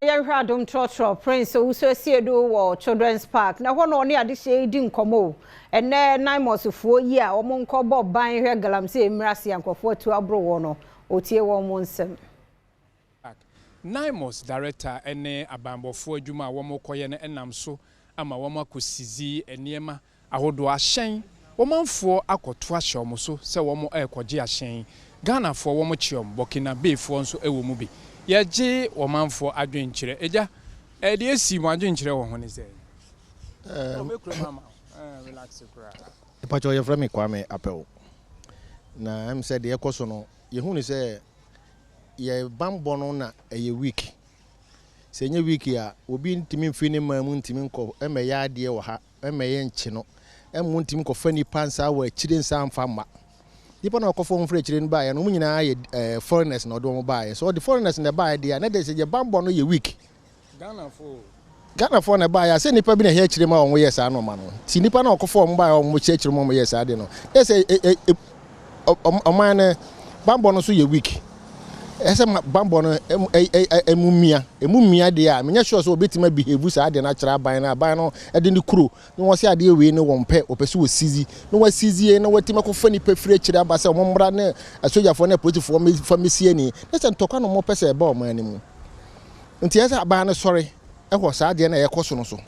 Yɛnhwɛ Adom Trɔtrɔ Prince Owusu Asiedu wɔ Children's Park na ɛhɔ na ɔne adehyeɛ yi di nkɔmmɔ o. Ɛnnɛ NAIMOS foɔ yi a wɔn nkɔ bɔ ban hwɛ galamsey mmra ase a nkurɔfoɔ atu aboro wɔn no, ɔtie wɔn nsɛm. NAIMOS Director ne abanbɔfoɔ adwuma a wɔrekɔyɛ no nam so ama wɔakɔsizi nneɛma ahodoɔ, ahyɛn, wɔmanfoɔ akɔto ahyɛ wɔn so sɛ wɔrekɔgye ahyɛn. Ghanafoɔ wɔkye wɔn, Burkinabefoɔ nso wɔ mu bi. Yɛgye wɔmanfoɔ adwenkyerɛ. Agya, deɛ asi mo adwenkyerɛ wɔ ho ne sɛ? Mɛkura mu ama wo. Relax koraa. Mepakyɛw, yɛfrɛ me Kwame Apɛw. Na ɛm sɛ deɛ ɛkɔ so no, yɛhu ne sɛ yɛ bambɔ no na ɛyɛ weak. Sɛ ɛnyɛ weak a, obi ntumi mfiri ne man mu ntumi nkɔ mmɛyɛ adeɛ wɔ ha, mmɛyɛ nkye no. Ɛmmo ntumi nkɔfa nipa nsa wɔ akyire nsa mfa mma. Nipa na ɔkɔfa wɔn firi akyire no baeɛ no, wɔn nyinaa yɛ foreigners na ɔde wɔn baeɛ. So ɔde foreigners na ɛbaeɛ deɛ a, na de sɛ yɛ bambɔ no yɛ weak. Ghanafoɔ. Ghanafoɔ na ɛbaeɛ a, sɛ nipa bi na ɛhɛ akyire ma wɔn yɛ saa nneɛma no. Ti nipa na ɔkɔfa wɔn baeɛ a wɔn kyerɛ akyire ma wɔn yɛ saa deɛ no, na sɛ ɔman no bambɔ no nso yɛ weak. Ɛsɛ bambɔ no emu mia, emu mia deɛ a, menyɛ sure sɛ obetumi abehave saa deɛ no akyerɛ aban no, aban no ɛde ne kuro na wɔn sɛ adeɛ wei no wɔn pɛ, wɔpɛ sɛ wɔseize na wɔaseize na wɔatumi akɔfa nipa firi akyire aba sɛ wɔn mmra ne asogyafoɔ ne apolisifoɔ fa mesie ni, na sɛ ntɔkwa na wɔn pɛ sɛ ɛba ɔman no mu. Nti ɛsɛ aban no sɔre ɛwɔ saa adeɛ no a ɛkɔ so no so.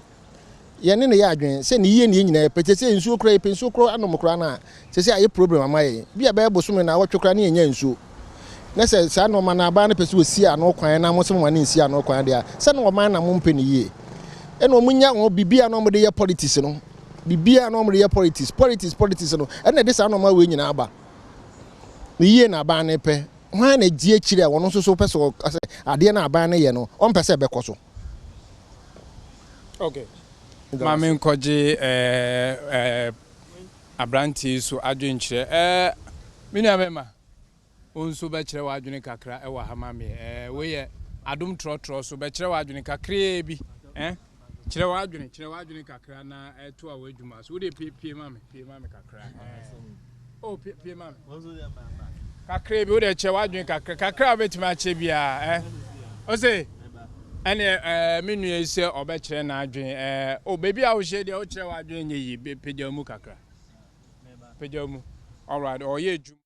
Yɛne ne yɛ adwene sɛ ne yie ne yɛ nyinaa yɛpɛ sɛ nsuo koraa, yɛpɛ nsuo koraa anom koraa no a, sɛ sɛ ayɛ problem ama yɛn bi a bɛyɛ bosome na awɔtwe koraa ne yɛnya nsuo, na sɛ saa nneɛma no aban no pɛ sɛ wɔsi ano kwan na mo sɛ mo ma ne nsi ano kwan deɛ a, sɛ ne ɔman na mo mpɛ ne yie, ɛna wɔn nya wɔn biribi a na wɔn de yɛ politics no, biribi a na wɔn de yɛ politics, politics, politics no, ɛna ɛde saa nneɛma wei nyinaa aba. Ne yie na aban no pɛ, hwan na gye akyire a wɔn nso so pɛ sɛ ɔsɛ adeɛ na aban no yɛ no, ɔmpɛ sɛ ɛbɛkɔ so. Okay. Maame, nkɔgye ɛɛ ɛɛ aberanteɛ yi so adwenkyerɛ. Me nua bɛma wo nso bɛkyerɛ w'adwene kakra ɛwɔ ha ma me. Wei yɛ Adom Trɔtrɔ so, bɛkyerɛ w'adwene kakraa bi. Kyerɛ w'adwene kakra na ɛto a w'adwuma so. Wode pie pie ma me, pie ma me kakra. Oh, pie pie ma me kakra bi. Wode kyerɛ w'adwene kakra kakra a wobɛtumi akyerɛ biara. Ɔse ɛne me nua yi sɛ ɔbɛkyerɛ n'adwene. O, beebi a wohyɛ deɛ, wokyerɛ w'adwene nyɛ yie. Pagya mu kakra, pagya mu. Alright, ɔyɛ adwuma.